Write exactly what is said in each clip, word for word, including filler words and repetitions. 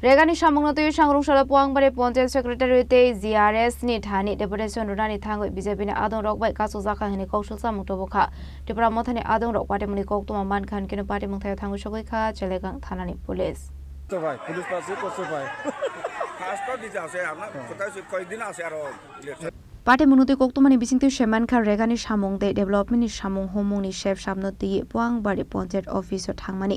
Regani samungno twi Sangrungsala Puangbari Ponchayat Secretary tei G R S ni thani deputation rwnani thangwi B J P ni adongrok bai kasukjakha hwnwi koksul chamung tubukha. Tipra Mothani adongrok patimungni koktwma mankha hwnkhe patimung thaio thangwi sogwi kha Chelegang thanani police. তো ভাই, পুলিশ পাসে করছে ভাই। ফার্স্ট দিতে আছে আপনার, কোথায় সে কয়েকদিন আছে আরো election. Patimungno twi koktwmani bisingtwi se mankha regani samung tei development ni samung humung ni sep samno twi Puangbari Ponchayat office o thangmani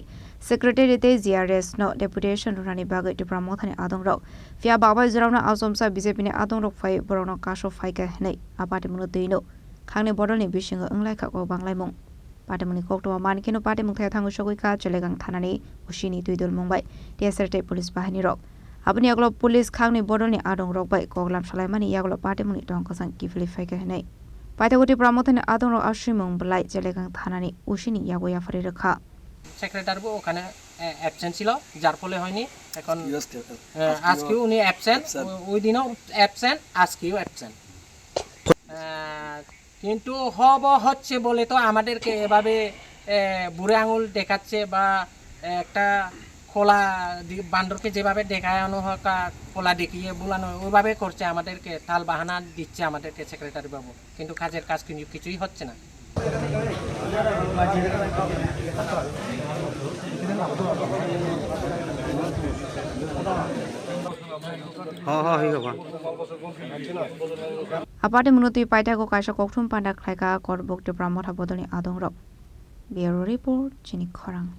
secretary tei G R S no deputation rwnani bagwi Tipra Mothani adongrok. Phiya babai jorao no achomsa B J P ni adongrok phai borok no kaso phaikha hwnwi a patimungno twi no khangni bodol ni bisingo wnglaikha kok banglaimung. Patimungni koktwma mankhe no patimung thaio thangwi sogwi kha Chelegang thanani O C ni twi dulmung bai T S R tei police bahini rok. Aboni yagulo police khangni bodol ni adongrok bai koklam salaimani yagulo patimungni tong kwchang kiphilwi phaikha hwnwi. Paithago Tipra Mothani adongrok aswimung belai Chelegang thanani O C ni yago yaphari rwkha. Secretary বো ওখানে অ্যাবসেন্ট ছিল, যার ফলে হয়নি। এখন আজকেও উনি অ্যাবসেন্ট। ওই দিনও অ্যাবসেন্ট, আজকেও অ্যাবসেন্ট। কিন্তু হব হচ্ছে বলে তো আমাদেরকে এভাবে বুড়ো আঙুল দেখাচ্ছে বা একটা খোলা বান্দরকে যেভাবে দেখানো হয়, খোলা দেখিয়ে বুলানো হয়, ওইভাবে করছে আমাদেরকে, তাল বাহানা দিচ্ছে আমাদেরকে সেক্রেটারি বাবু, কিন্তু কাজের কাজ কিন্তু কিছুই হচ্ছে না। Apate munutwi paithago kaisa kokthum panda khlaikha Korbuk Tipra Motha bodolni adongrok. Bureau Report, chini khorang.